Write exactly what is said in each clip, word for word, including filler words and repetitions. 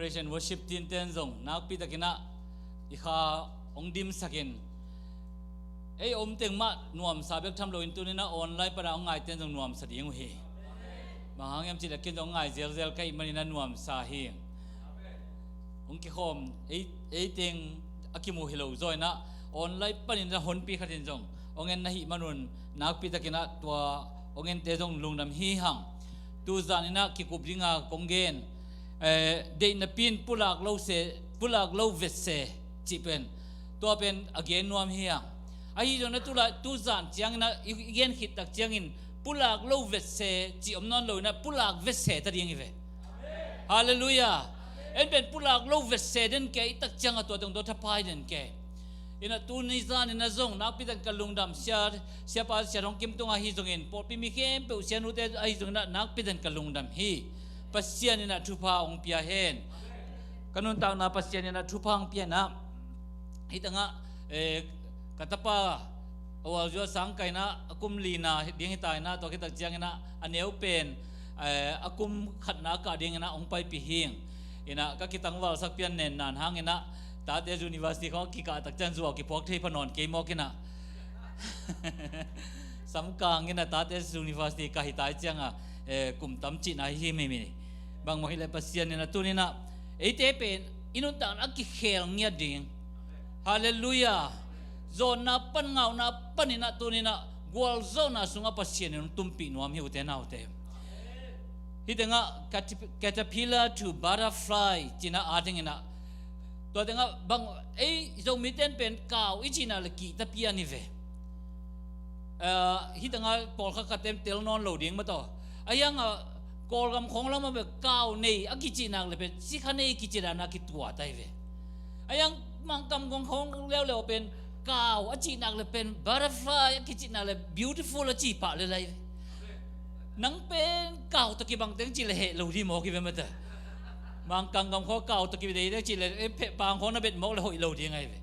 Praise and worship team ten zong nakpi takin ah i kha hong dimsakin, ei om teng mah nuamsa bek tham loin tuni-in ah online pana hong ngaiten zong nuamsa ding uh hi. Bang hang hiam cih leh ken zong hong ngai zelzel ka hih manin ah nuamsa hi. Hong kikhawm ei, ei teng a kimu hi lo zaw in ah online panin ah honpi khatin zong hong en na hih manun nakpi takin ah tua hong ente zong lungdam hi hang. Tuzan in ah kikup dinga kong gen, eh, deihnapi in pulak lo se, pulak lo vese cih pen, tua pen a gen nuam hi hang. Ahi zongin ah tulai, tuzan ciangin ah i, i gen khit tak ciangin pulak lo vese cih om nawn loin ah pulak vese ta ding hi ve. Halleluiah. En pen pulak lo vese den kei, i tak ciangah tua teng tua thapai den kei. In ah tuni zan in ah zong nakpi takin ka lungdam, sia, siapa Sia Thawng Kim tungah ahi zongin, pawlpi mi khempeuh, sianute ahi zongin ah nakpi takin ka lungdam hi. Pasian in ah thupha hong pia hen. Ka nuntakna Pasian in ah thupha hong pia in ah, hih tengah, eh, ka tapa Awalzua sang kaina a kum lina ding hi ta in ah, tua khit tak ciangin ah a neu pen, eh, a kum khatna a kah dingin ah hong paipih hi. In ah ka kitangvalsak pian nen nan hangin ah Tate University khawng a kikah tak ciang zuau kipuak thei pha nawn kei mawk in ah samkang in ah Tate University ka hi tai ciangah, eh, kum tam cihna hi hi mi mi. Bang mawk hi leh Pasian in ah tuni-in ah eite pen i nuntakna a kikhel ngiat ding. Halleluiah. Zawnna pan, ngauna panin ah tuni-in ah gualzawhna sungah Pasian in hong tumpih nuam hi, ute naute. Hih tengah catap-, caterpillar to butterfly cihna a dingin ah, tua tengah bang, ei Zomite in pen kau i cihna leh kihta pian hi ve. Ah, hih tengah pawlkhat khatte in tel nawn lo ding mah tawh. Ahi hangah Kawlgam khawng lamah bel kau nei a kicih nak leh pen sikha nei kici dan a kituat ahi ve. Ahi hang Mangkam gam khawng leuleu pen kau a cih nak leh pen butterfly a kicih nak leh beautiful a ci pah lel ahi ve. Nang pen kau tawh kibang teng cih leh heh lo ding mawk hi ve mate. Mangkang gam khawng kau tawh kibang teng cih leh, eh, phehpang khawng na bet mawk leh hoih lo ding ahi ve.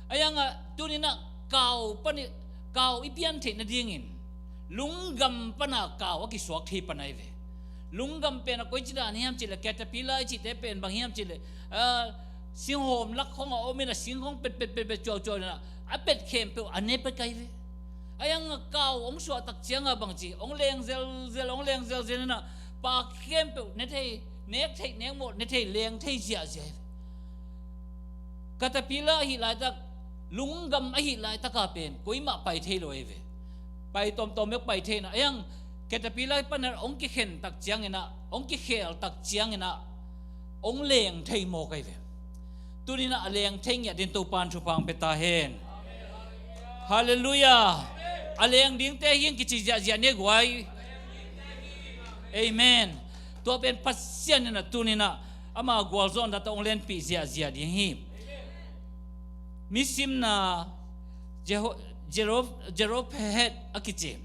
Ahi hangah tuni-in ah kau panin, kau i pian theih nadingin lunggam pana kau a kisuak thei pan ahi ve. Lunggam pen a koici dan hiam cih leh caterpillar i cihte pen bang hiam cih leh, ah, singhawm lak khawngah om in ah sing khawng pet pet pet pet cuaucuau in ah a pet khempeuh a ne pek ahi ve. Ahi hangah kau hong suah tak ciangah bangci, hong leng zelzel, hong leng zelzel in ah pa khempeuh ne thei, nek theih nek mawh ne thei, leng thei ziahziah ahi ve. Caterpillar ahih laitak, lunggam ahih laitaka pen koimah pai thei lo ahi ve. Pai tawmtawm bek pai thei in ah, ahi hang caterpillar panin hong kikhen tak ciangin ah, hong kikhel tak ciangin ah hong leng thei mawk ahi ve. Tuni-in ah a leng thei ngiat dingin Topa in thupha hong pia ta hen. Halleluiah. A leng dingte hi hang kici ziahziah ni guai. Amen. Tua pen Pasian in ah tuni-in ah ama gualzawhna tawh hong lenpih ziahziah ding hi. Misimna Jeho-, Jero-, Zelophehad a kici.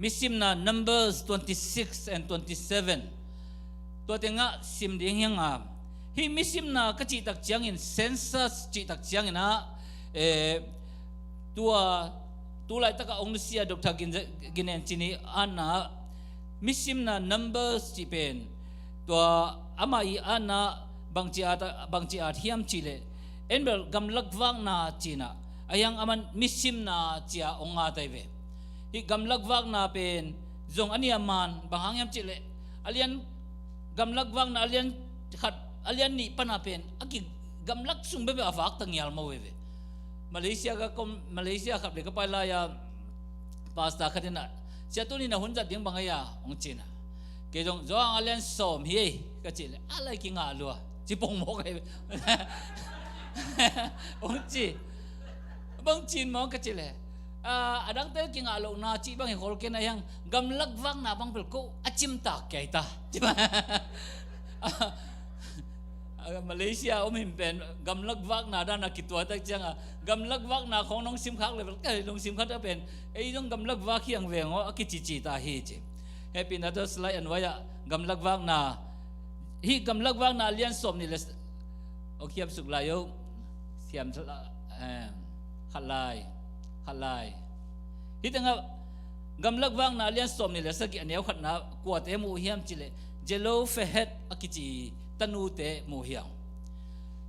Misimna Numbers twenty-six and twenty-seven. Tua tengah sim ding hi hang a. Hih misimna ka cih tak ciangin, census cih tak ciangin ah, eh, tua, tu laitakah hong nusia Doctor Gin-, Ginen Chin i atna, misimna Numbers cih pen, tua amah i atna bangci at, bangci at hiam cih leh, en bel gamlak vakna ci-in ah, ahi hang aman misimna ci-a hong at ahi ve. Hih gamlak vakna pen zong a nia man, bang hang hiam cih leh, a lian, gamlak vakna a lian khat, a lian nih pana pen a ki gamlak sung bekbek a vak ta ngial mawk ahi ve. Malaysia ka kom, Malaysia khat vei ka pai lai-a pastor khat in ah, "Sia, tuni na hun zat ding bang ahi a?" hong ci-in ah, kei zong, "Johan a lian sawm hi ei," ka cih leh, "A lai kingah lua," ci pong mawk ahi ve. Hong ci. "Bang ci-in maw?" ka cih leh, "Ah, a dangte kingah lohna cih bang hi khol kei in ah, ahi hang gamlak vakna bang bel ko a cimtak kei ta." Ah, Malaysia om himhim pen gamlak vakna dan a kituak tak ciangah, gamlak vakna khawng nong simkhak leh bel, ka nong simkhat a pen, "Ei zong gamlak vak hi hang veng aw," a kicici ta hi ci. Hehpihna tawh slide an vai ah, gamlak vakna, hih gamlak vakna a lian sawm nih leh s-, aw, khiam suk lai o. Siam, eh, khat lai, khat lai. Hih tengah gamlak vakna a lian sawm nih leh sagih a neu khatna kuate mu uh hiam cih leh, Zelophehad a kici tanute mu hiam?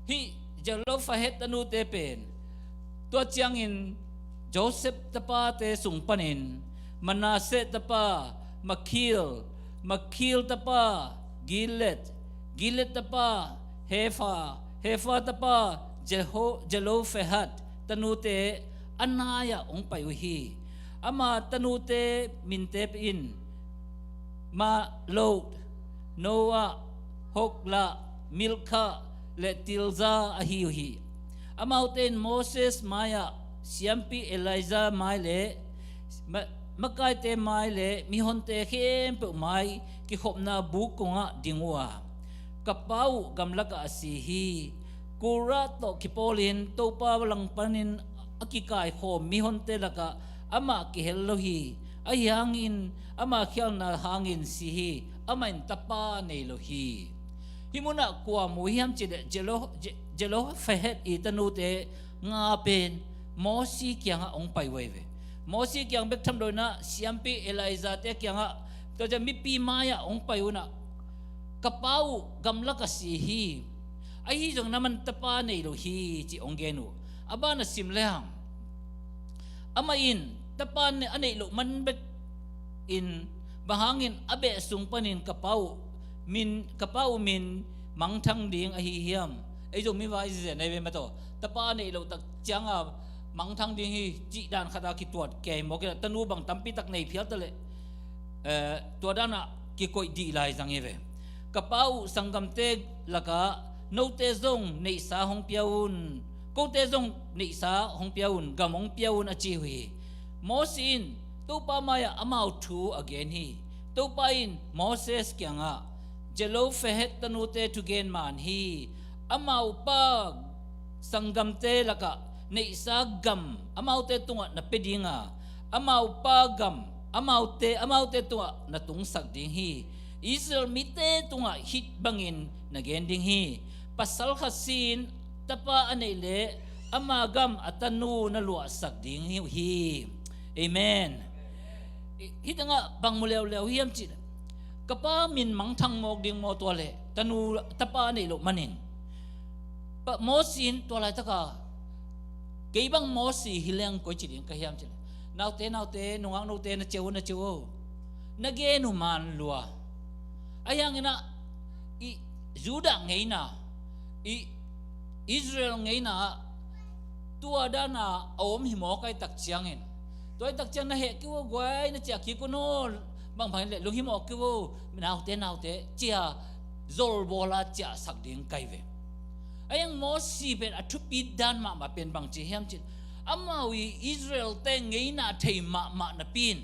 Hih Zelophehad tanute pen, tua ciangin Joseph tapate sung panin Manasseh tapa Makir, Makir tapa Gilead, Gilead tapa Hepha, Hepha tapa Jeho- Zelophehad tanute a nai-ah hong pai uh hi. Ama tanute minte in Mahlot, Noah, Hoglah, Milkah le Tirza ahi uh hi. Amaute in Moses mai-ah, siampi Eleazar mai le ma- makaite mai le mihonte khempeuh mai kikhopna buk kongah ding uh a, ka pa uh gamlakah a si hi. Korah tawh kipawlin Topa langpanin a kikaikhawm mihonte lakah amah kihel lo hi. Ahi hangin ama khialhna hangin si hi. Amah in tapa nei lo hi. Hih munah kua mu hiam cihleh Zelo- Ze- Zelophehad i tanute nga pen Mosi kiangah hong pai uh ahi ve. Mosi kiang bek tham lo in ah siampi Eleazar te kiangah, tua ciang mipi mai-ah hong pai uh in ah, ka pa uh gamlakah a si hi. Ahi zongin amah in tapa nei lo hi, ci hong gen uh. A ban a sim le hang, amah in tapa ne- a neih loh man bek in, bang hangin a beh sung panin ka pa uh min, ka pa uh min mangthang ding ahi hiam? Ei zong mi vai zizen ei ve mataw. Tapa a neih loh tak cianga mangthang ding hi cih dan khata kituat kei mawk in ah, tanu bang tampi tak nei phial ta leh, eh, tua danah kikoih dih lai zang hi ve. Ka pa uh sanggamte lakah note zong neihsa hong pia un, kote zong neihsa hong pia un, gam hong pia un, a ci uh hi. Mosi in Topa mai-ah amau thu a gen hi. Topa in Moses kiangah, Zelophehad tanute thugen man hi. Amau pa sanggamte lakah neihsa gam amaute tungah na pia dinga, amau pa gam amaute, amaute tungah na tungsak ding hi. Israel mite tungah hih bangin na gen ding hi. Pasal khat si-in tapa a neih leh ama gam a tanu na luahsak ding hi uh hi. Amen. Hih tangah bang mu leuleu hiam cihleh, ka pa min mangthang mawk ding maw tua leh, tanu tapa a neih loh manin. Pa- Mosi in tua laitaka, kei bang Mosi hi leng koi ci ding ka hiam cihleh, naute, naute, nungak note, na ciau, na ciau, na gen uh man lua. Ahi hangin ah, i Judah ngeina, i Israel ngeina ah tua dana a om hi mawk ahih tak ciangin, tua ahih tak ciang na heh kei uh, guai, na ciah kik un aw, bang bangin leh lunghimawh kei uh, naute, naute, ci-a zolbawl a ciahsak ding ka hi ve. Ahi hang Mosi pen a thupi dan mahmah pen bang ci hiam cihleh, amau i Israel-te ngeina thei mahmah napi in,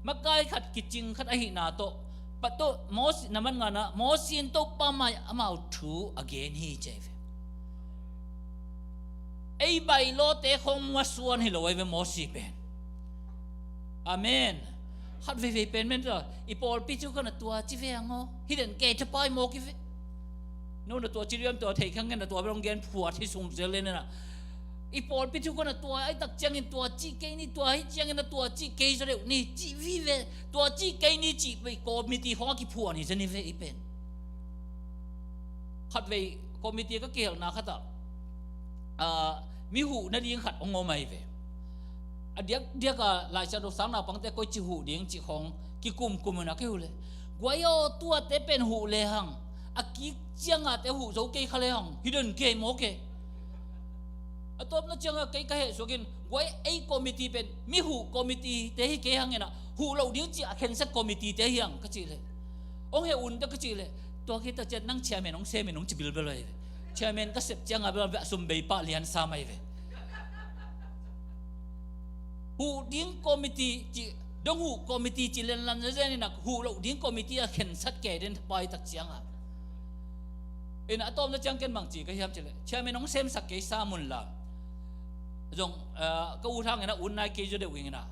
makai khat kicing khat ahihna tawh, pa tawh Mosi, na man ngana, Mosi in Topa mai-ah amau thu a gen hi ci hi ve. Ei bailawte khong a suan hi lo ahi ve Mosi pen. Amen. Khat veivei pen men ta, i pawlpi thu khat na tua ci ve hang aw, hi den kei thapai mawk hi ve. No na tua ci liam, tua thei khang ngen na tua bel hong gen phuat hi sung zel le nena. I pawlpi thu khat na tua ahih tak ciangin tua ci kei ni, tua hi ciangin na tua ci kei zaw deuh ni, ci vive, tua ci kei ni, ci vei committee khong a kiphuan hi zen hi ve i pen. Khat vei committee ka kihelna khatah, ah, mi huh nading khat hong om ahi ve. A diakdiaka Laisiangtho sang naupangte koici huh ding cih khong kikumkum in a kei uh leh, guai aw, tuate pen huh lehang a kik ciangate huh zo kei kha lehang hi den kei mawk e. A tawpna ciangah kei ka hehsuak in, guai, ei committee pen mi huh committee te hi kei hang in ah, huh loh ding cih a khensak committee te hi hang ka cih leh, hong heh un teh ka cih leh, tua khit tak ciang nang chairman hong sem in hong ci bilbel ahi ve. Chairman ka sep ciangah bel a sum bei pah lian sam ahi ve. Huh ding committee cih, dong huh committee cih lenlan zezen in ah, huh loh ding committee a khensat kei den thapai tak ciangah. In a tawpna ciang ken bang ci ka hiam cih leh, chairman hong semsak kei sam un la. Zong, eh, ka ut hang in ah ut nai kei zaw deuh ing in ah.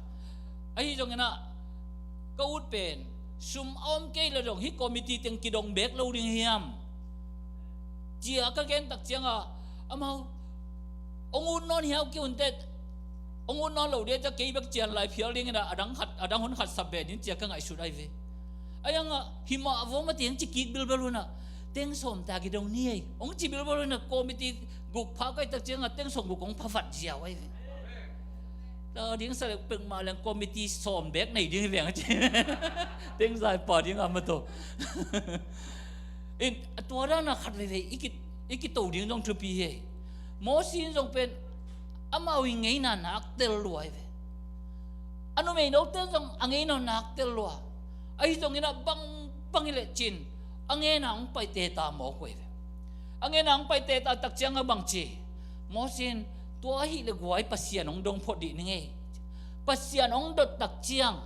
Ahi zong in ah, ka ut pen sum a om kei leh zong hih committee teng kidong bek lo ding hiam, ci-a ka gen tak ciangah, amau, hong ut nawn hiau kei un teh, hong ut nawn lo ding a, kei bek cian lai phial ding in ah, a dang khat, a dang hun khat sap beh ding ci-a ka ngaihsut ahi ve. Ahi hangah, hi mah vo mah teng ci kik bilbel un ah, Teng sawm ta kidong ni ei. Hong ci bilbal in a committee guk pha kai tak ciangah teng sawm guk hong pha vat ziau ai ve. Ta ding sa le pek mah leng committee sawm bek nei ding hi veng a ci. Teng zai pa ding a ma to. In a tua dan a khat veivei i ki, i kito ding zong thupi hi. Mosi in zong pen amau i ngeina nak tel lua hi ve. A numei note zong a ngeina nak tel lua. Ahi zongin a bang bang hi le cin a ngeina hong paite ta mawk uh hi ve. A ngeina hong paite ta tak ciang a bang ci. Mosi in tua ahi le guai Pasian hong dong phot dih ni ngei. Pasian hong dot tak ciang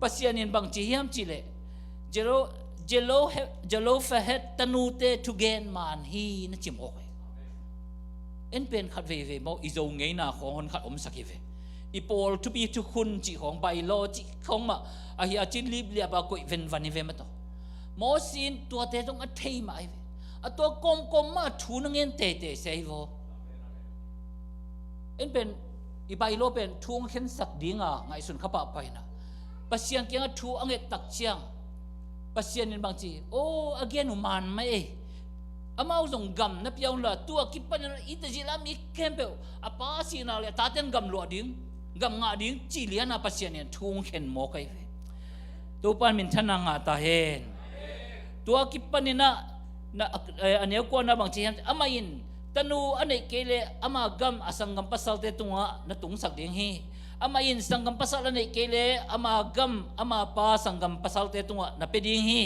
Pasian in bang ci hiam ci le Jelo, Jelo, Jelofahet tanute thugen man hi na ci mawk hi. En pen khat veivei maw i Zo ngeina khawng hon khat omsak hi ve. I pawl thupi thukhun cih khawng, bylaw cih khawng mah ahi a cin lipliap a koih venvan hi ve mah tawh. Mosi in tuate zong a thei mah hi ve. A tua kawmkawm mah thu na ngen teitei se hi vaw. En pen i bylaw pen thu hong khensak dinga ngaihsun kha pahpah ina Pasian kiangah thu a nget tak ciang Pasian in bang ci, aw a gen uh man mah ei. Amau zong gam na pia un la tua kipanin i tazila mi khempeuh a pa sihna le a taten gam luah ding, gam ngah ding ci liana Pasian in thu hong khen mawk ahi ve. Topa in minthanna ngah ta hen. Tua kipaninah na, eh, a neu kuana bang ci hiam amah in tanu a neih kei le ama gam a sanggam pasalte tungah na tungsak ding hi. Amah in sanggam pasal a neih kei le ama gam ama pa sanggam pasalte tungah na pia ding hi.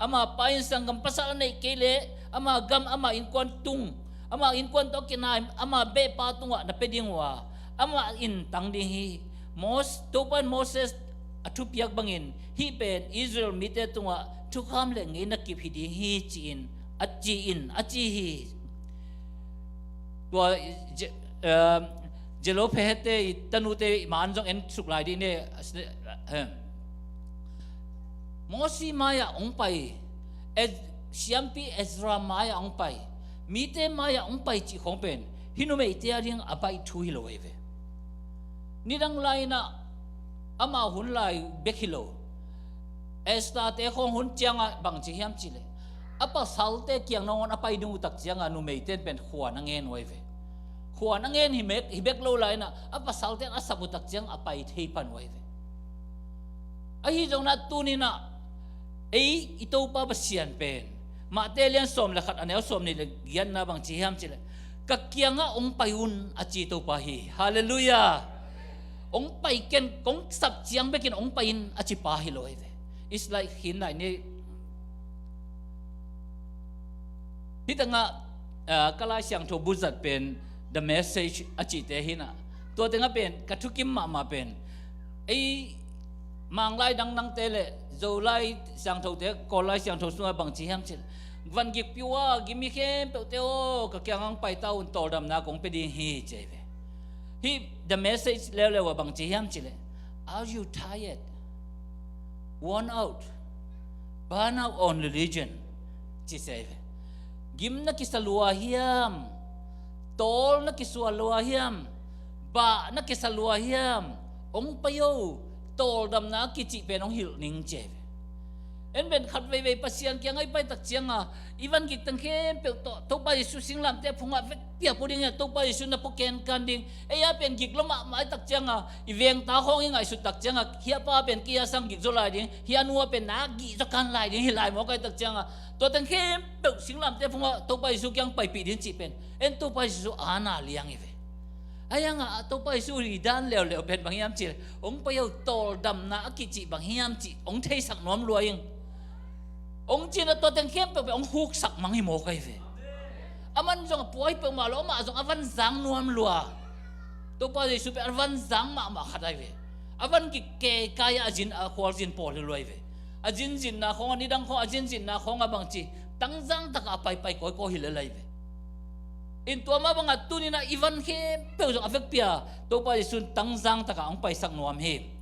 Ama pa in sanggam pasal a neih kei le ama gam ama innkuan tung, ama innkuan tawh kinai ama behpa tungah na pia ding uh a amah in tang ding hi. Mos, Topa in Moses a thupiak bangin hih pen Israel mite tungah thukham le ngeina kip hi ding hi ci-in a ci-in a ci hi. Tua Je-, eh, Zelophehad-te i tanute i man zong en suk lai dih ne. Eh. Mosi mai-ah hong pai, Ez-, siampi Ezra mai-ah hong pai, mite mai-ah hong pai cih khawng pen hih numeite a ding a baih thu hi lo ei ve. Nidang lai-inah amau hun lai bek hi lo. Esther-te khawng hun ciangah bang ci hiam cih leh a pasalte kiang nangawn a pai ding uh tak ciangah numeite in pen khuan a ngen uh ei ve. Khuan a ngen hi bek, hi bek lo lai-inah a pasalte in a sap uh tak ciang a pai thei pan uh ei ve. Ahi zongin ah tuninah ei i Topa Pasian pen Mahte lian sawm le khat a neu sawm nih le giatna bang ci hiam cih leh ka kiangah hong pai un a ci Topa hi. Halleluiah. Hong pai ken kong sap ciang bekin hong pai in a ci pa hi lo hi ve. It's like khin nai ni. Hih tengah, ah, ka Lai Siangtho buzat pen The Message a cihte hinah tua tengah pen ka thukim mahmah pen ei Manglai dangdangte le Zolai Siangthote, Kawllai Siangtho sungah bang ci hiam cih leh vangik piua gimi khempeuhte aw ka kiangah hong paita un tawldamna kong pia ding hi ci ei ve. Hih The Message leuleu ah bang ci hiam cih leh, are you tired, worn out, burn out on religion? Ci se ve. Gim na kisa lua hiam? Tawl na kisual lua hiam? Bah na kisa lua hiam? Hong pai o, tawldamna a kicih pen hong hilh ning ci ve. En ven khat veivei Pasian kiangah i pai tak cianga i vangik teng khempeuh tawh Topa Jesu singlamte a phungah vekpi a pua ding hi a, Topa Jesu na pua kenkan ding. Ei a pen gik lo mahmah i tak cianga i vengta khawng i ngaihsut tak cianga hih a pa pen kei a sang gik zaw lai ding, hih a nu a pen na gih zaw kan lai ding hi lai mawk a i tak cianga tua teng khempeuh singlamte phungah Topa Jesu kiang paipih ding cih pen en Topa Jesu aana liang hi ve. Ahi hangah Topa Jesu i dan leuleu pen bang hiam cih leh hong pai o, tawldamna a kicih bang hiam cih hong theisak nuam lua ing. Hong cinah tua teng khempeuh pen hong huksak mang hi mawk ahi ve. A man zong a puai peuhmah lo, amah zong a van zang nuam lua. Topa Jesu pen a van zang mahmah khat ahi ve. A van kik keikai a zin a khualzin pawl hi lua hi ve. A zinzinna khawng a nidang khawng a zinzinna khawng a bangci tangzang takah a paipai kawikawi hi lel ahi ve. In tua mah bangah tuninah i van khempeuh zong a vekpi a Topa Jesu in tangzang takah hong paisak nuam hi.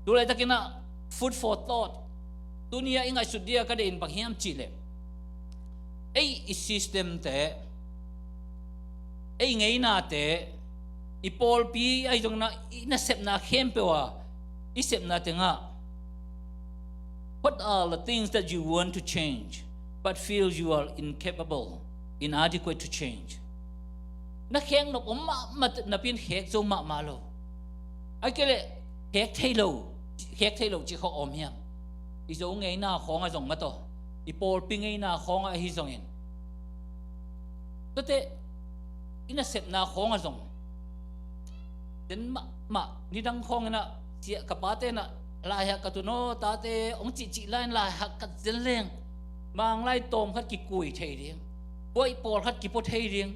Tulaitakinah food for thought. Tuni a i ngaihsut dia ka deih in bang hiam cih leh ei i systemte, ei ngeinate, i pawlpi ahi zongna i nasepna khempeuh a i sepna tengah what are the things that you want to change? but feel you are incapable, inadequate to change. Na khek nop om mahmah napi-in khek zo mahmah lo. Ahih kei leh khek thei lo, khek thei lo cih khawng om hiam? I Zo ngeina khawngah zong mah tawh, i pawlpi ngeina khawngah ahi zongin, tuate i nasepna khawngah zong, den mahmah, nidang khawng inah, sia ka pate inah, laihak ka tun aw tate hong cihcih lai-in laihak ka zen leng, manglai tawm khat kikui thei ding, buaih pawlkhat kipua thei ding.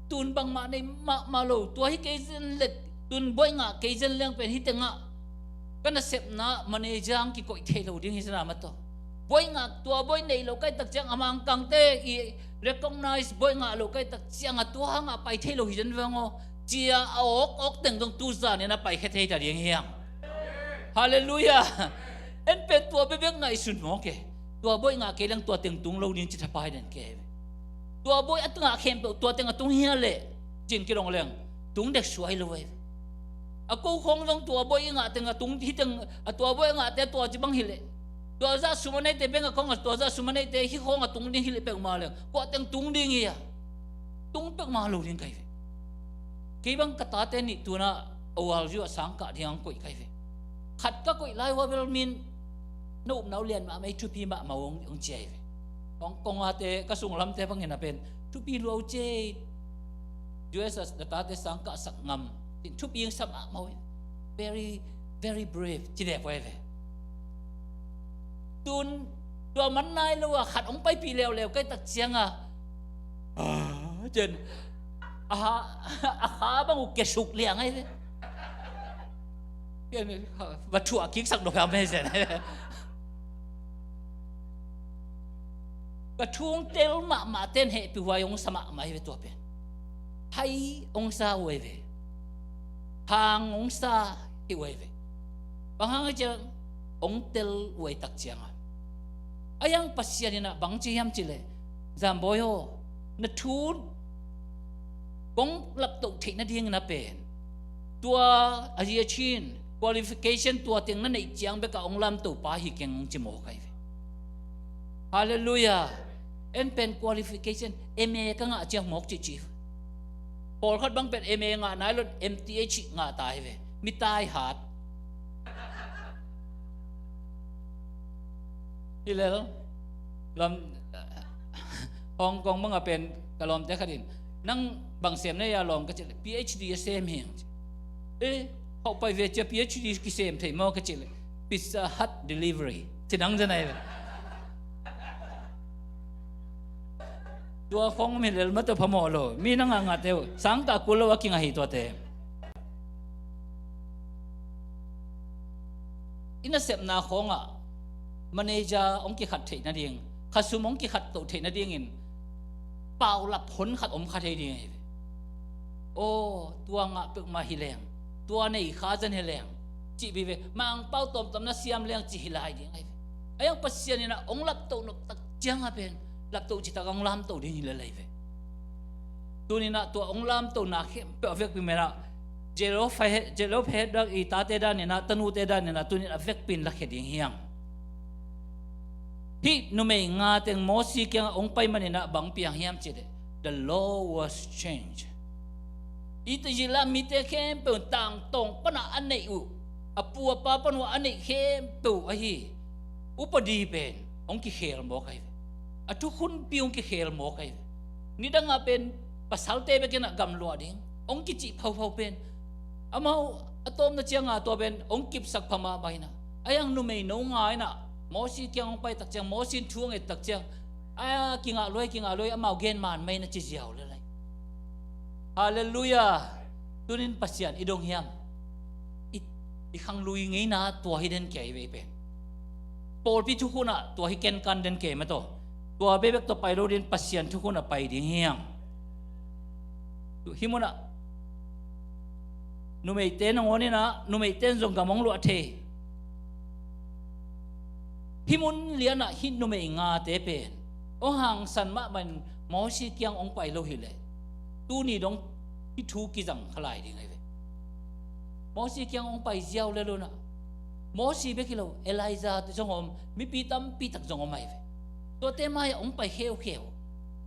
Tun bangmah nei mahmah lo, tua hi kei zen leh, tun buaih ngah kei zen leng pen hih tengah ka nasepna manager hong kikoih thei lo ding hi zen a mah tawh. Buaih ngah, tua buaih neih lo ka hih tak ciang a mangkangte i recognize buaih ngah lo ka hih tak ciang a tua hangah pai thei lo hi zen veng aw. Cia a awkawk teng zong tu zanin a paikhia thei ta ding hi hang. Halleluiah. En pen tua bekbek ngaihsun mawk e. Tua buaih ngah kei leng tua teng tung lo ding ci thapai den kei ve. Tua buaih a ngah khempeuh tua teng a tung hi a leh, cin kidong leng tung dek suai lo e. A ko khawng zong tua buaih i ngah teng a tung, hih teng a tua buaih a ngahte tua ci bang hi leh, tua zah sum a neite beng a khawng a tua zah sum a neite hih khawng a tung ding hi leh peuhmah leng kua teng tung ding hi a, tung peuhmah lo ding kai ve. Kei bang ka tate nih tunah a worldview a sangkah ding hong koih kai ve. Khat ka koih lai ua bel min na upna uh lian mahmah hi, thupi mahmah uh hong, hong ci ai ve. Hong Kong ate ka sunglamte bangin a pen thupi lua uh ci ai. U S a na tate sangkahsak ngam, tin thupi hong sa mahmah uh hi. Very, very brave ci dek uh ai ve. Tun tua man nai lo a khat hong paipih leuleu ka hih tak ciang a, ah, cian a kha, a kha bang uh kiasuk liang ai ve. Cian va thuah kiksak dok a mei cian ai ve. Ka thu hong tel mahmah ten hehpih huai hong sa mahmah hi ve tua pen. Hai hong sa uh ai ve. Hang hong sa hi uh ai ve. Bang hang a ciang hong tel uh ai tak ciang a, a yang Pasian inah bang ci hiam cih leh, Zambawi aw, na thu kong laptoh theih nadingin a pen tua a zi a chin qualification tua teng na neih ciang bekah hong lamtopa hi keng hong ci mawk ai ve. Halleluiah. En pen qualification M A ka ngah ciang mawk cihcih. Pawlkhat bang pen M A ngah nai lo, M T H ngah ta hi ve. Mi tai hat. Hi lel. Lam Hong Kong bang a pen ka lawmte khat in, nang bang sem na hia lawm ka cih leh, P H D a sem hi. Eh, hauh pai ve cia P H D kisem thei maw ka cih leh, Pizza Hut delivery ci nang za nai ve. Tua khong mi lel mah tawh phamawh lo, mi na ngah ngahte uh sangkah kul lo a kingah hi tuate. I nasepna khawngah manager hong kikhat theih nading, khasum hong kikhat toh theih nadingin paulap hon khat om kha thei ding ahi ve. Aw, tua ngah peuhmah hi leng, tua nei kha zan hi leng, cih vive, mangpau tawmtawm na siam leng cih hi lai ding ahi ve. A yang Pasian inah hong laptoh nop tak ciang a pen laptoh citak hong lamtoh ding hi lel ahi ve. Tuninah tua hong lamtohna khempeuh a vekpi menah Zelophehad, Zelophehad dan i tate daninah, tanute daninah tunin a vekpin lakhia ding hiang. Hih numei nga teng Mosi kiangah hong pai maninah bang piang hiam cih leh, the law was changed. Egypt lam mite khempeuh tangtawng panah a neih uh, a pu a pa pan uh a neih khempeuh ahi upadi pen hong kikhel mawk ahi ve. A thukhunpi hong kikhel mawk ahi ve. Nidangah pen pasalte bekinah gamluah ding hong kicih phauphau pen, amau a tawpna cianga tua pen hong kipsak pha mahmah inah, a yang numei no nga inah Mosi kiang hong pai tak ciang, Mosi in thu hong et tak ciang, a kingah luai, kingah luai, amau gen man mai na ci ziau lelai. Halleluiah. Tunin Pasian i dong hiam? I, i khanglui ngeina tua hi den kei vei pen. Pawlpi thukhunah tua hi kenkan den kei mataw. Tua bekbek tawh pai lo din Pasian thukhunah pai ding hiang. Hih munah numeite nangawn inah, numeite in zong gam hong luah thei. Hih mun lianah hih numei ngate pen hong hangsan mahmah in Mosi kiang hong pai lo hileh, tuni dong hih thu kizang kha lai ding ahi ve. Mosi kiang hong pai ziau le lunah Mosi bek hi lo, Elijah zong om, mipi tampi tak zong om ahi ve. Tuate mai-ah hong pai kheukheu.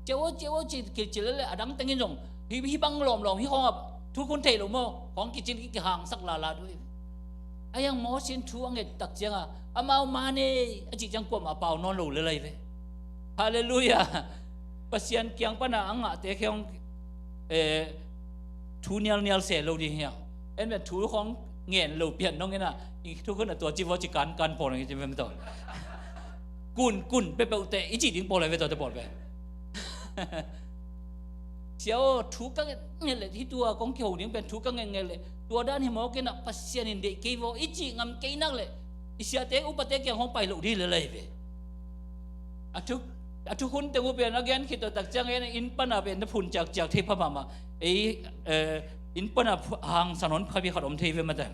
Ciau aw, ciau aw, ci kilcil leh a dang tengin zong hih, hih bang lawmlawm hih khawngah thukhun thei lo maw, khawng kicin kihangsak lala duh hi. A hiang Moses in thu a nget tak ciangah amau man e a cih ciang kuamah a pau nawn lo lel ahi ve. Halleluiah. Pasian kiang pana a ngahte kheng, eh, thu nialnial se lo ding hiang. En pen thu khawng ngen lo pian nong inah i thukhun a tua ci vaw ci kankan pawl nang i ci vem taw. Kun kun peuhpeuhte i cih ding pawl ahi ve, tuate pawl pen. Sia aw, thu ka ngetnget leh hih tua kong kiho ding pen thu ka ngetnget leh tua dan hi mawk inah Pasian in deih kei vaw i cih ngam kei nak leh i siate upate kiang hong pai loh ding lel ahi ve. A thu, a thukhun teng uh pen a gen khit uh tak ciang en inn pana pen na phun ciakciak thei pha mahmah. Ei, eh, inn pana phu-, hangsan hon phabi khat om thei ve matan.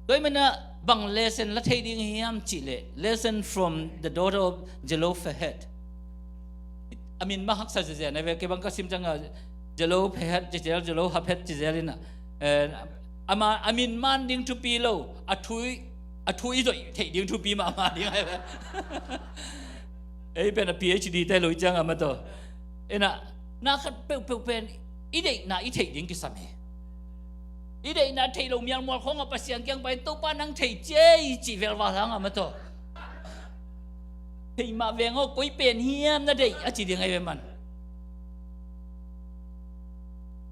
Tua hi manah bang lesson la thei ding hiam cih leh, lesson from the daughter of Zelophehad. A min mah haksa zezen a ve, kei bang ka sim ciangah Zelophehad ci zel, Zelophehad ci zel inah, eh, ama, a min man ding thupi lo, a thu, a thu i zoih theih ding thupi mahmah ding a ve. Ei pen a P H D te lo i ciangah mataw. Inah na khat peuhpeuh pen i deihna i theih ding kisam hi. I deihna theih lo mialmual khawngah Pasian kiang pai, Topa nang thei ciei cih velval hangah mataw. Thei mah veng aw, koi pen hiam na deih a ci ding ahi ve man.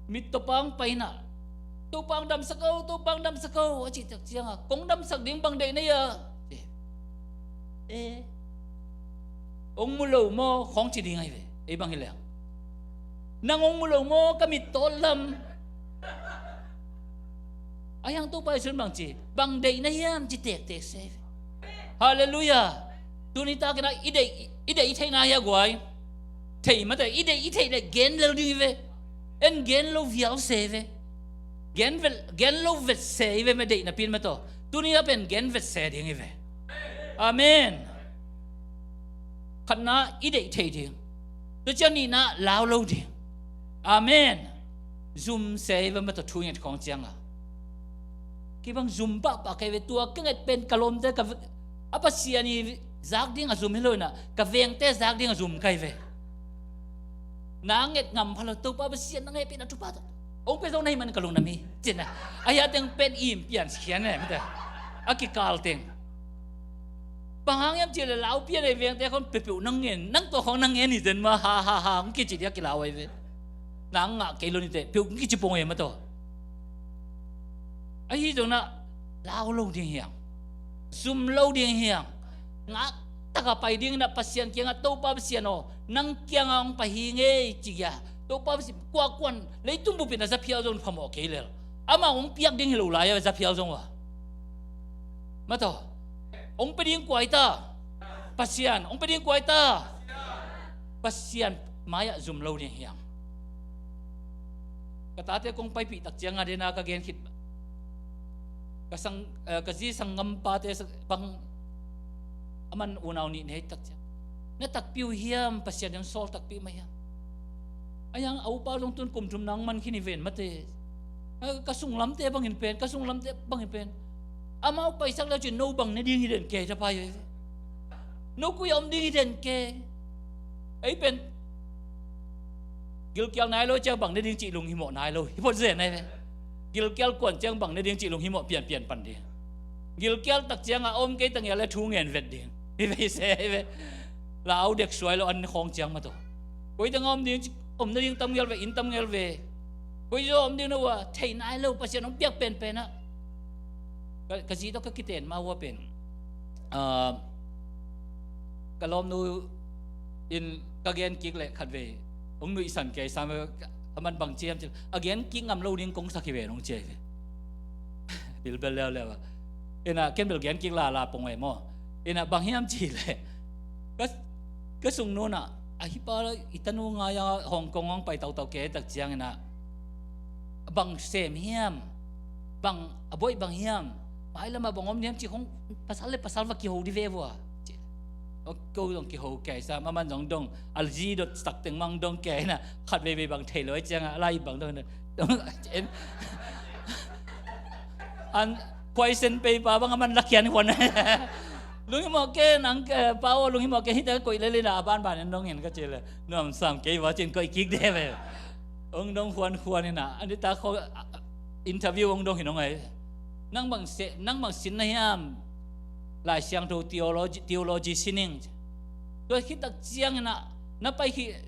Mit Topa hong pai inah, Topa hong damsak o, Topa hong damsak o a cih tak ciangah kong damsak ding bang deih na hia? Eh, hong mu lo maw khawng ci ding ahi ve. Ei bang hi leng, nang hong mu lo maw ka mit tawt lam? A hiang Topa Jesuh in bang ci, bang deih na hiam ci tektek se. Halleluiah. Tuni takin ah i deih, i deih i theihna hi a guai. Thei mate, i deih i theih le gen lel ding hi ve. En gen lo vial se ve. Gen vet, gen lo vet se hi ve, me deih napi in mataw. Tuni a pen gen vet se ding hi ve. Amen. Khatna i deih thei ding. Tua ciang nihna lau lo ding. Amen. Zum se hi ve mataw thu nget khawng ciangah. Kei bang zum pahpah kei ve, tua ka nget pen ka lawmte ka ve-, a Pasian i zak ding a zum hi lo inah ka vengte zak ding a zum ka hi ve. Na nget ngam pha lo, Topa Pasian na nget pen a thupa tawh hong pia zo na hi man ka lungdam hi. Cin a, a hia teng pen im pian sian e mate. A kikal teng. Bang hang hiam cih leh lau pian ei vengte khawng peuhpeuh nang ngen, nang tua khawng nang ngen hi zen mah, ha ha ha hong kici dia kilau ahi ve. Nang ngah kei lo nite peuh hong kici pong e mataw. Ahi zongin ah lau lo ding hiang, zum lo ding hiang, ngak taka pai ding inah Pasian kiangah, Topa Pasian aw, nang kiangah hong pai hi ngei ci-a. Topa Pasian, kuakuan leitung bupin a za phial zong phamawh kei lel. Amah hong piak ding hi lo lai a, za phial zong uh a. Mataw, hong pia ding kua hi ta? Pasian. Hong pia ding kua hi ta? Pasian mai-ah zum lo ding hiang. Ka tate kong paipih tak ciang a dena ka gen khit, ka sang, eh, ka zi sanggampate sa-, bang a man unau nih nei tak ciang, na takpi uh hiam, Pasian in sawl takpi mah hiam? A hiang a upa zong tun kum thum nang man khin hi ven mate. Eh, ka sunglamte bangin pen, ka sunglamte bangin pen, amau paisak leu cin no bang ne ding hi den ke, ta pai. No kui a om ding hi den ke. Ei pen gilkial nai lo ciang bang ne ding cih lunghimawh nai lo hi phot zen ai ve. Gilkial kuan ciang bang ne ding cih lunghimawh pianpian pan ding. Gilkial tak ciang a om kei ta ngial le thu ngen vet ding hi ve, hi se hi ve. Lau dek suai lo an khawng ciang mataw. Koi teng a om ding, om na ding tam ngial ve, inn tam ngial ve. Koi zaw om ding na uh a thei nai lo, Pasian hong piak penpen ah. Ka, ka zi tawh ka kiten ma uh a pen, ah, ka lawmnu in ka gen kik leh khatvei hong nuihsan kei sam, a man bang ci hiam cih leh, a gen kik ngam lo ding kong sak hi ve nong ci hi ve. Bilbel leuleu a. Inah ken bel gen kik lala pong e maw. Inah bang hiam cih leh, ka, ka sungnu inah, a hih pa i tanu ngai a Hong Kong hong pai tautau kei tak ciang inah, bang sem hiam, bang a buaih bang hiam, mailam ah bang om hiam cih hong, pasal le pasal va kiho dih ve vua. Ko zong kiho kei sam, a man zong dong, a zi dot sak teng mang dong kei inah, khat veivei bang thei lo ai ciang a, a lai bang dong, dong, en. An, khuaisen pei pa bang a man lakian huan. Lunghimawh ken ang, eh, Pa aw, lunghimawh ken, hita koih lel ina, a banban in dong in ka ci le. Nuam sam kei va cin koih kik de ve. Ong dong khuankhuan ina, an dita kho, ah, interview ong dong hi nong ai. Nang bang se, nang bang sin na hiam? Lai Siangtho theology, theology sining. Tua khit tak ciang ina, na pai khit,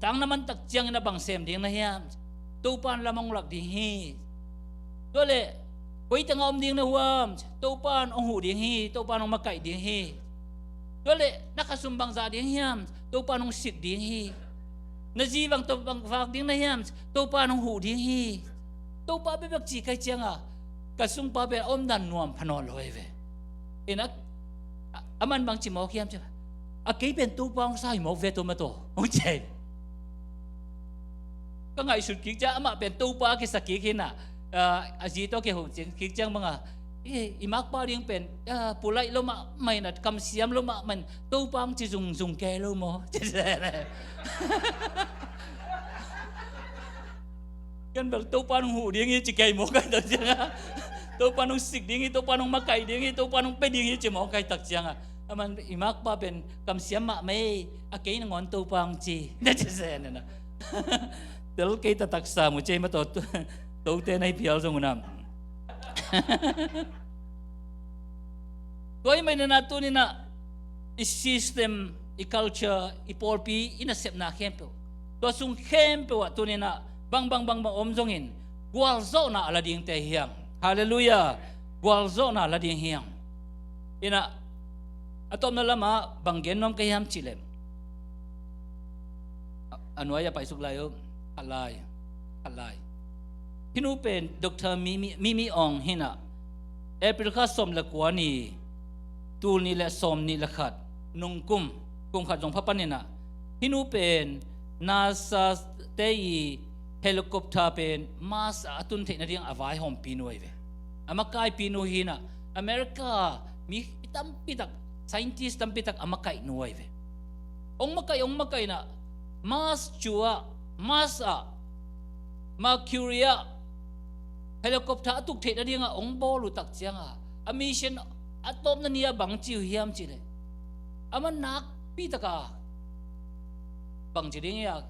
tang na man tak ciang ina bang sem ding na hiam? Topan lam ong lak ding hi. Tua le, koi tengah om ding na huam? Topan ong huh ding hi, Topan ong makaih ding hi. Tua le, na khasum bang zah ding hiam? Topan ong sik ding hi. Na zi bang, to bang vak ding na hiam? Topan ong huh ding hi. Topa bekbek ci kai cianga, ka sungpa pen a omdan nuam pha nawn lo ei ve. Ina, a, a man bang ci mawk hiam ci, a kei pen Topa ong sa hi mawk ve tua ma tua, ong ci. Ka ngaihsut kik ciang, amah pen Topa kisa kik hina, a, a zi tawh kiho kik ciang banga, i, i makpa ding pen, a, pulaih lo mahmah ina, kamsiam lo mahmah ina, Topa ong ci zungzung kei lo maw? Ken bel Topa nong huh ding hi ci kei maw kai tak cianga. Topa nong sik ding hi, Topa nong makaih ding hi, Topa nong pe ding hi ci maw kai tak cianga. Aman i makpa pen kamsiam mahmah ei, a kei nangawn Topa ong ci. Na ci se nena. Tel kei ta taksa mu cei ma to, tote na hi phial zong unam. Tua i mai nena tunina i system, i culture, i pawlpi, i nasepna khempeuh, tua sung khempeuh ah tunina bang bang bang bang om zongin gualzawhna a la dingte hiang. Halleluiah. Gualzawhna a la ding hiang. Ina, a tawpna lama bang gen nuam ka hiam cihleh, a, a nuai a paisuk lai uh. Khat lai, khat lai. Hih nu pen Doctor Mimi, Mimi Aung hina, April kha sawm le kua ni, tul nih le sawm nih le khat, nungkum, kum khat zong pha panina, hih nu pen NASA te i helicopter pen Mars ah a tun theih nading a vaihawmpi nu ahi ve. A makaipi nu hina, America mi tampi tak, scientist tampi tak a makaih nu ahi ve. Ong makaih, ong makaihna, Mars cu ah, Mars ah, Mercury ah, helicopter a tuk theih nadinga ong bawl uh tak cianga, a mission a tawpna ni a bang ci uh hiam cihleh, a man nakpi taka bang ci ding ia,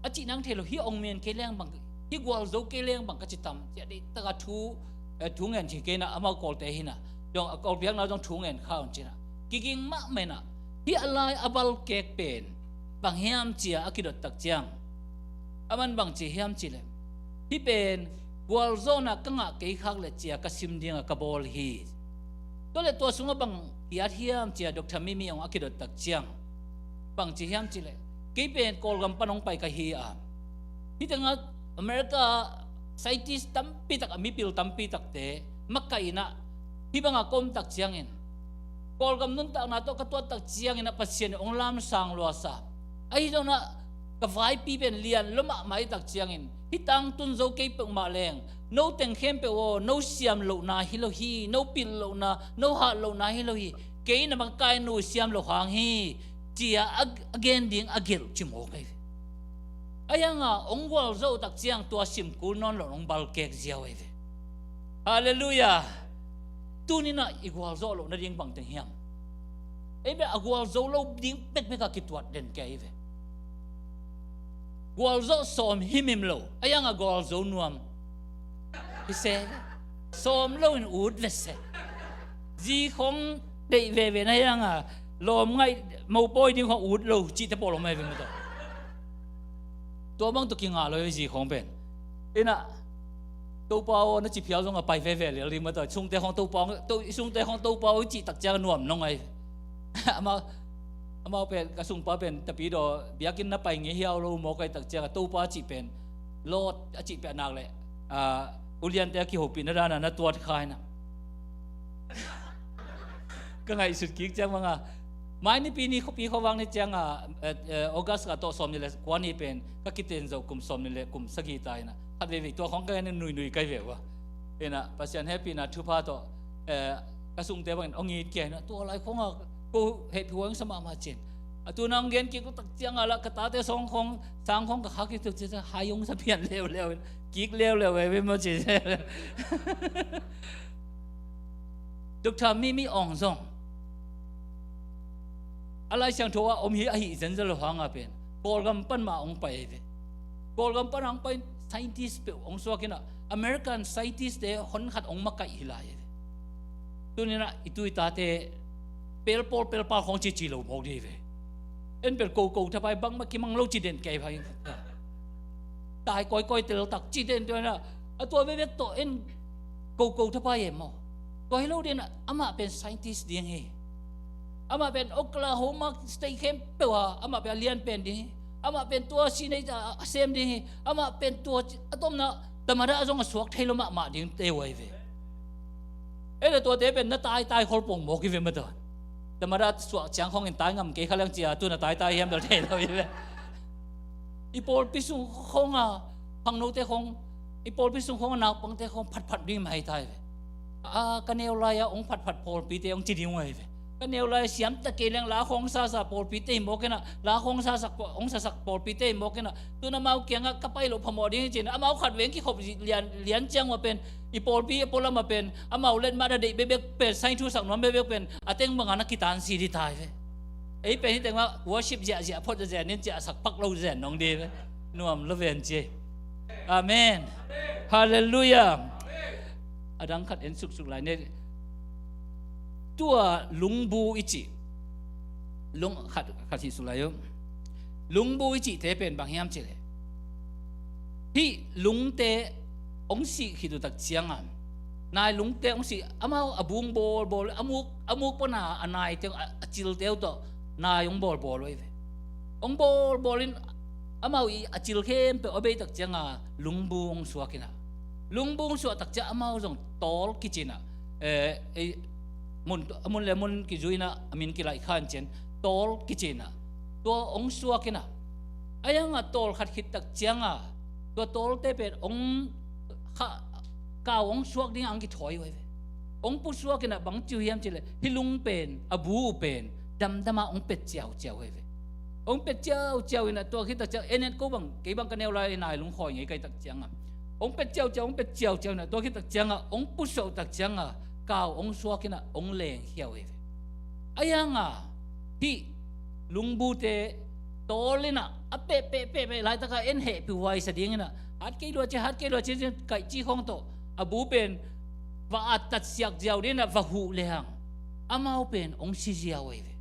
a cih nang thei lo, hi ong men kei leng bang, hi gualzo kei leng bang ka ci tam, ci a deih taka thu, eh, thu ngen ci kei na, amau Kawlte hina, dong a Kawl biakna dong thu ngen kha un cina. Kiging mahmah ina, hi a lai a balkek pen bang hiam cia a kidot tak ciang, a man bang ci hiam cihleh, hih pen gualzawhna ka ngah kei khak le cia ka sim dinga ka bawl hi. Tua le tua sungah bang kiat hiam cia Doctor Mimi Aung a kidot tak ciang, bang ci hiam cihleh, kei pen Kawlgam pan ong pai ka hi a, hih tengah America scientist tampi tak, a mipil tampi takte makaihna, hih banga ka om tak ciangin, Kawlgam nuntakna tawh ka tuat tak ciangin a Pasian in ong lamsang luasa. Ahi zongna ka vaipi pen lian lo mahmah i tak ciangin, hih tangtun zo kei peuhmah leng, no teng khempeuh aw, no siam lohna hi lo hi, no pilh lohna, no hah lohna hi lo hi, kei na bang kai nu siam lo hang hi, cia a, a gen ding a gelh ci mawk ahi ve. Ahi hanga ong gualzawh tak ciang tua sim kul nawn lo ong balkek ziau ahi ve. Halleluiah. Tunina i gualzawh loh nading bang teng hiam? Ei beh a gualzo lo ding bekbek a kituat den kei ahi ve. Gualzawh sawm himhim lo, ahi hanga gualzo nuam hi se. Sawm lo in ut ve se. Zi khong deih veve na hianga, lawm ngaih mopawi ding khong ut lo cihte pawl om ahi ve mata. Tua bang tua kingah lo hi zi khong pen. Ina, Topa aw, na ci phial zong a pai veve lial ding mata. Sungte khong Topa aw, to, i sungte khong Topa aw i cih tak ciang a nuam nong ai. Amau, amau pen, ka sungpa pen, tapi daw, biakinn na pai ngei hiau lo maw kai tak ciang a Topa cih pen, Lord a cih pen nak leh, a, uliante a kihopihna dana na tuat kha ina. Ka ngaihsut kik ciang banga, mai nipi ni khuapi khuavak ni cianga, eh, eh, August ka tawh sawm ni le kua ni pen ka kiten zoh kum sawm ni le kum sagih ta ina. Khat veivei tua khong ka nuinui kai ve ua. Ina Pasian hehpihna thupha tawh, eh, ka sungte bangin ong it kia ina. Tua lai khonga ko hehpih huang sa mahmah cin. A tuna ong gen kik tak cianga la ka tate sawng khong, sang khong ka khak kik tuk ciang hai ong sa pian leuleu, kik leuleu ve ve maw ci. Doctor Mimi Aung zong A Lai Siangtho ah om hi ahi zenzen lo hanga pen Kawlgam pan mah hong pai ahi ve. Kawlgam pan hong pai scientist peuh hong suak inah American scientist te hon khat hong makaih hi lai ahi ve. Tuninah i tu i tate pelpawl pelpal khawng cici lo mawk dih ve. En pel koko thapai bangmah kimang lo ci den kei phai. Tai kawikawi teltak ci den tuanah a tua vevek tawh en koko thapai em maw? Tua hi lo dinah amah pen scientist ding hi. Amah pen Oklahoma State khempeuh a amah pen a lian pen ding hi. Amah pen tua sinei a sem ding hi. Amah pen tua a tomna tamada zong a suak thei lo mahmah ding teu ahi ve. Ei le tuate pen na taitai khol pong mawk hi ve mata. Tamada suak ciang khawngin tai ngam kei kha leng cia tu na taitai hiam bel thei lo hi ve. I pawlpi sung khawnga phangnote khawng, i pawlpi sung khawnga naupangte khawng phatphat ding mah hi ta hi ve. A ka neu lai-a hong phatphat pawlpite hong ci ding uh ahi ve. Ka neu lai siam ta kei leng la khawng sasa pawlpite hi mawk inah, la khawng sasak hong sasak pawlpite hi mawk inah, tun amau kiangah ka pai loh phamawh ding hi ci-in amau khat veng kikhop lian, lian ciang mah pen i pawlpi a pualam ah pen amau let mah a deih bekbek pen saing thusak nuam bekbek pen a teng bangah na kitansi dih ta hi ve. Ei pen hi teng mah worship ziahziah phot ziahziah nin ciah a sak pak lo ziah nong dih hi ve. Nuam lo ven ci. Amen. Halleluiah. A dang khat en suksuk lai ne. Tua lungbu i cih lung khat khat hih suk lai uh. Lungbu i cihte pen bang hiam cih leh hih lungte hong sih khit uh tak cianga nai lungte hong sih amau a bung bawlbawl a muk a muk pana a naite a cilte uh tawh nai hong bawlbawl uh ahi ve. Hong bawlbawl in amau i a cil khempeuh a bei tak cianga lungbu hong suak inah lungbu hong suak tak ciang amau zong tawl kicinah eh, eh, mun, a mun le mun kizui inah a min kilaih khan cian tawl kicinah tua hong suak inah a yangah tawl khat khit tak cianga tua tawlte pen hong kha kau hong suak dingah hong kithawi uh ahi ve. Hong pusuak inah bang ci uh hiam cih leh hih lung pen a bu uh pen damdamah hong pet ciauciau ahi ve. Hong pet ciauciau inah tua khit tak ciang en en ko bang kei bang ka neu lai nai lung khawi ngei kai tak cianga hong pet ciauciau hong pet ciauciau inah tua khit tak cianga hong pusuak tak cianga kau hong suak inah hong lengkhia uh ahi ve. A yanga hih lungbute tawl inah a pehpehpehpeh laitaka en hehpih huaisa dinginah hat kei luaci hat kei luaci kaihci khawng tawh a bu pen va at tatsiak ziau dinginah va huh lehang amau pen hong si ziau ahi ve.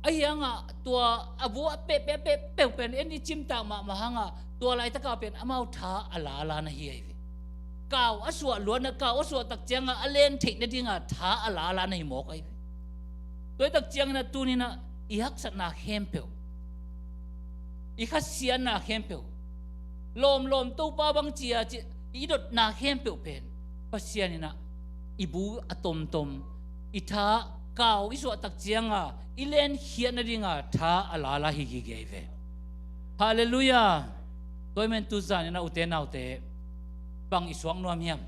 A hiangah tua a bu a pehpehpehpeh pen en i cimtak mahmah hangah tua laitaka pen amau tha a lala na hi ahi ve. Kau a suah luatna kau a suah tak cianga a len theih nadinga tha a lala na hi mawk ahi ve. Tua hi tak ciangin a tuninah i haksatna khempeuh i khasiatna khempeuh lawmlawm Topa bang cia ci i dotna khempeuh pen Pasian inah i bu a tomtom i tha kau i suah tak cianga i lenkhiat nadinga tha a lala hi gige ahi ve. Halleluiah. Tua hi men tuzan inah ute naute bang i suak nuam hiam?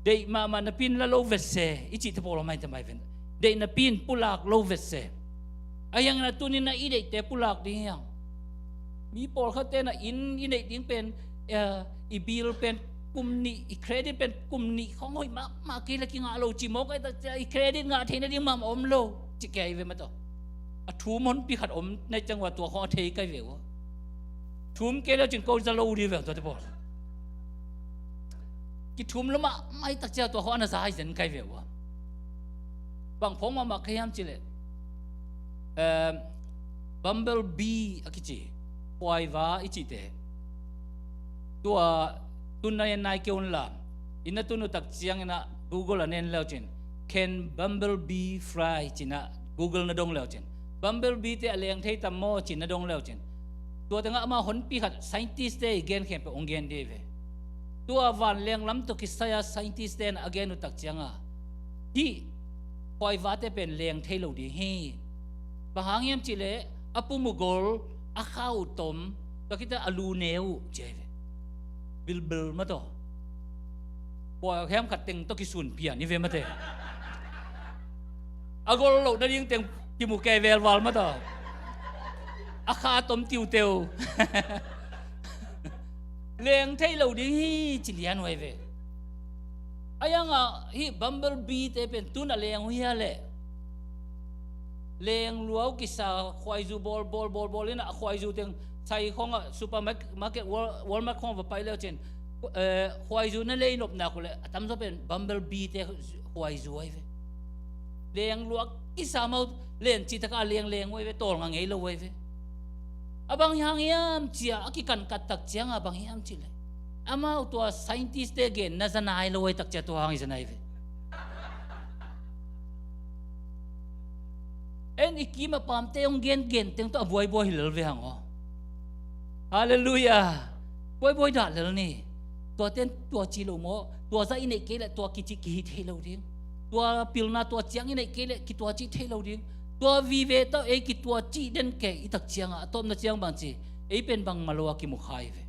Deih mahmah napi in la lo vetse i cihte pawl a maite mai ven. Deih napi in pulak lo vetse. A hiangin a tuninah i deihte pulak ding hiang. Mi pawlkhatte na inn i neih ding pen eh, i bill pen kum nih i credit pen kum nih khawng hoih mahmah kei le kingah lo ci mawk ahi tak cia i credit ngah theih nading mahmah om lo ci kei ve mataw. A thum honpi khat om na ciang ua tua khawng a thei kai ve ua. Thum kei le cin ko za lo dih ve tuate pawl. Kithum lo mahmah ahi tak cia tua khawng a na za ahi zen kai ve ua. Bang phawng mahmah kei hiam cileh Bumble bee a kici khuaiva i cihte. Tua tun na en nai kei unla i na tun uh tak cianginah Google a nen leucin can bumble bee fly cinah Google na dong leucin bumble bee te a leng thei tam maw cin na dong leucin tua tengah amah honpi khat scientist te i gen khempeuh hong gen dih ve. Tua vanleng lam tawh kisai-a scientist te in a gen uh tak cianga hih khuaivate pen leng thei lo ding hi. Bang hang hiam cihleh a pum uh gol a kha uh tom tua khita a lu ne uh ci ahi ve. Bilbil mataw khuai a khem khat teng tawh kisun pian i ve mate. A gol loh nading teng kimu kei velval mataw a kha tom tiuteu. Leng thei lo ding hi ci lian uh ahi ve. A yangah hih bumble bee te pen tun a leng uh hia leh Lengluau kisa khuaizu bawl bawl bawl bawl in a khuaizu teng sai khawngah supermarket, Wal-, Walmart khawngah va pai leu cin, eh, khuaizu na lei nopna uh leh a tamzaw pen bumblebee te khuaizu ahi ve. Lengluau kisa mau len cih takah a lengleng uh ahi ve, tawlnga ngei lo uh ahi ve. A bang hang hiam cia a kikankat tak cianga bang hiam cih leh amau tua scientist te gen na za nai lo uh ahi tak cia tua hang i za nai ve. En i kim a pamte hong gengen teng tawh a buaibuai hi lel ve hang aw. Halleluiah. Buaibuai dah lel ni. Tua ten tua ci lo maw? Tua zah i neih kei leh tua kici kihi thei lo ding. Tua pilna tua ciang i neih kei leh kitua cih thei lo ding. Tua vive tawh ei kitua cih den kei i tak ciangah a tawpna ciang bang ci, ei pen bangmah lo a kimu kha hi ve.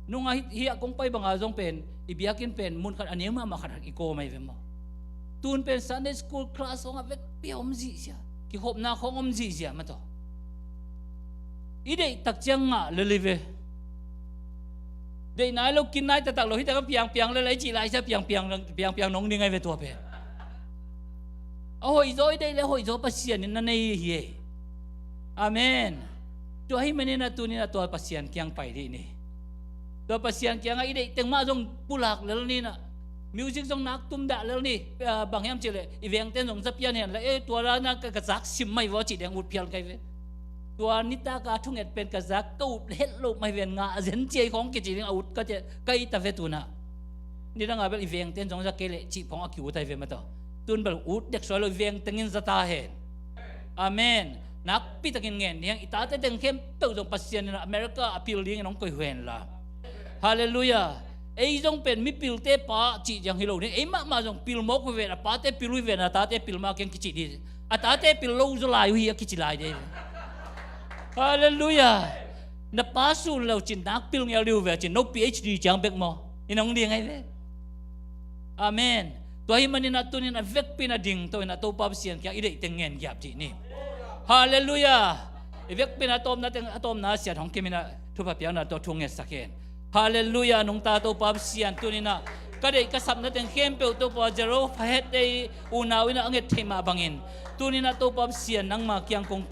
Nungah hi, hi a kong pai banga zong pen i biakinn pen mun khat a neu mahmah khat i kawm ahi ve maw? Tun pen Sunday school class hong a vekpi a om zihziah, kikhopna khawng om zihziah mah tawh. I deih tak ciang ngah lel hi ve. Deih nai lo, kin nai taktak lo, hi takah piangpiang lel a i cih lai sia piangpiang, piangpiang nong ding ahi ve tua pen. A hoihzaw i deih le a hoihzaw Pasian in na nei hi ei. Amen. Tua hi maninah tuninah tua Pasian kiang pai dih ni. Tua Pasian kiangah i deih teng mah zong pulak lel ninah. Music zong nak tum dah lel ni. Ah, bang hiam cih leh i vengten zong za pian hen la, eh, tua dana ka, ka zak sim mai vaw cih deng ut phial kai ve. Tua nitaka thunget pen ka zak ka ut het loh mai ven, ngah zen ciai khawng kici ding a ut ka, ka i ta ve tunah. Nidanga bel i vengten zong za kei leh cih phawng a ki ut ahi ve mah tawh. Tun bel ut dek suai lo, i vengteng in za ta hen. Amen. Nakpi takin ngen ding, i tate teng khempeuh zong Pasian in America a pil dingin hong koih uh hen la. Halleluiah. Ei zong pen mipilte pa cih ciang hi lo ding. Ei mahmah zong pil mawk uh hi ven, a pate pil uh hi ven, a tate pil mah keng kici dih. A tate pil lo zaw lai uh hi a kici lai dih. Halleluiah. Na pa sun lo cin nak pil ngel dih uh ve cin, no P H D ciang bek maw? I nong ding ahi ve. Amen. Tua hi maninah tunin a vekpi in a ding to in a Topa Pasian kiang i deih teng ngen giap dih ni. Halleluiah. I vekpi in a tawpna teng, a tawpna siat hong kiminah thupha piakna tawh thu ngetsak hen. Halleluiah. Nungta Topa Pasian tuninah ka deih ka sapna teng khempeuh Topa Zero phahet ei unau inah a nget theih mah bangin tuninah Topa Pasian nangma kiang kong